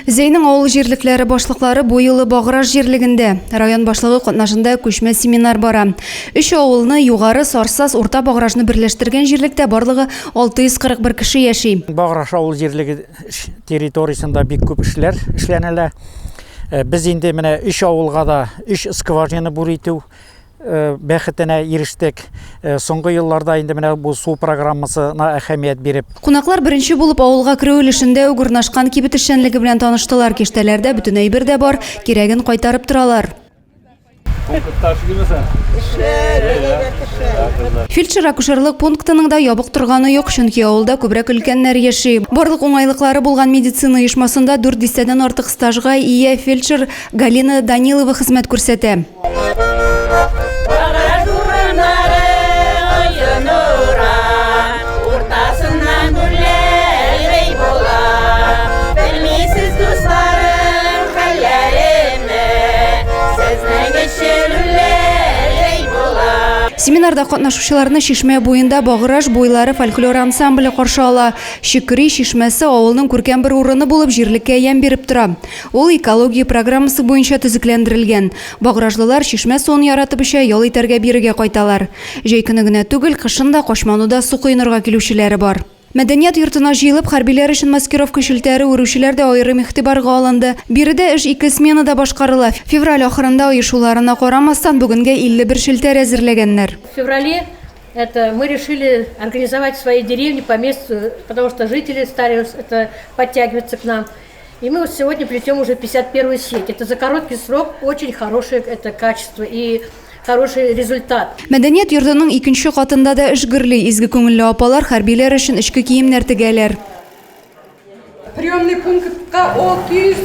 Зәйнең авыл җирлекләре башлыклары бу юлы Баграж җирлегендә. Район башлыгы катнашында күчмә семинар бара. Өч авылны, Югары, Сарсаз, Урта Багражны берләштергән җирлектә барлыгы 641 кеше яши. Баграж авыл җирлеге территориясендә бик күп эшләр эшләнелә. Э, без инде менә өч авылга да өч скважина бур итү Э, бәхетенә ирештек. Э, соңгы елларда инде менә бу су программасына әһәмият биреп. Кунаклар беренче булып авылга керү өлешендә үк урнашкан кибет эшчәнлеге белән таныштылар. Киштәләрдә бөтен әйбер дә бар, кирәген кайтарып торалар. Фельдшер-акушерлык пунктының да ябык торганы юк, чөнки авылда күбрәк өлкәннәр яши. Барлык уңайлыклары булган медицина оешмасында дүрт дистәдән артык стажга ия фельдшер Галина Данилова хезмәт күрсәтә. Семинарда катнашучыларны Чишмә буенда Багыраш буйлары фольклор ансамбле каршы ала. Шөкри чишмәсе авылның күркәм бер урыны булып җирлеккә ямь биреп тора. Ул экология программасы буенча төзекләндерелгән. Багражлылар чишмә суын яратып эчә, ял итәргә бирегә кайталар. Җәй көне генә түгел, кышын да Качмануда су коенырга килүчеләре бар. Мәдәният йортына җыелып, хәрбиләр өчен маскировка челтәре үрүчеләр дә аерым игътибарга алынды. Биредә эш ике сменада башкарыла. Февраль ахырында оешуларына карамастан, бүгенгә 51 челтәр әзерләгәннәр. В феврале это мы решили организовать в своей деревне по месту, потому что жители стали это подтягиваться к нам. И мы вот сегодня плетем уже 51 сеть. Это за короткий срок очень хорошее это качество и хороший результат. Мәдәният йортының икенче катында да эш гөрли. Изге күңелле апалар хәрбиләр өчен эчке киемнәр тегәләр. Приемный пунктка 600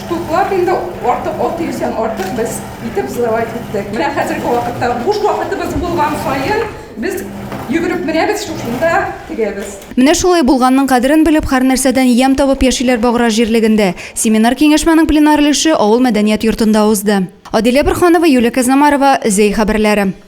штуклап инде артык 600 дән артык без итеп сдавать иттек. Менә хәзерге вакытта буш вакытыбыз булган саен без йөгереп менәбез шушында тегәбез. Менә шулай булганның кадерен белеп, һәрнәрсәдән ямь табып яшиләр Баграж җирлегендә. Семинар-киңәшмәнең пленар өлеше авыл мәдәният йортында узды. Адилә Борһанова, Юлия Казномарова, Зәй хәбәрләре.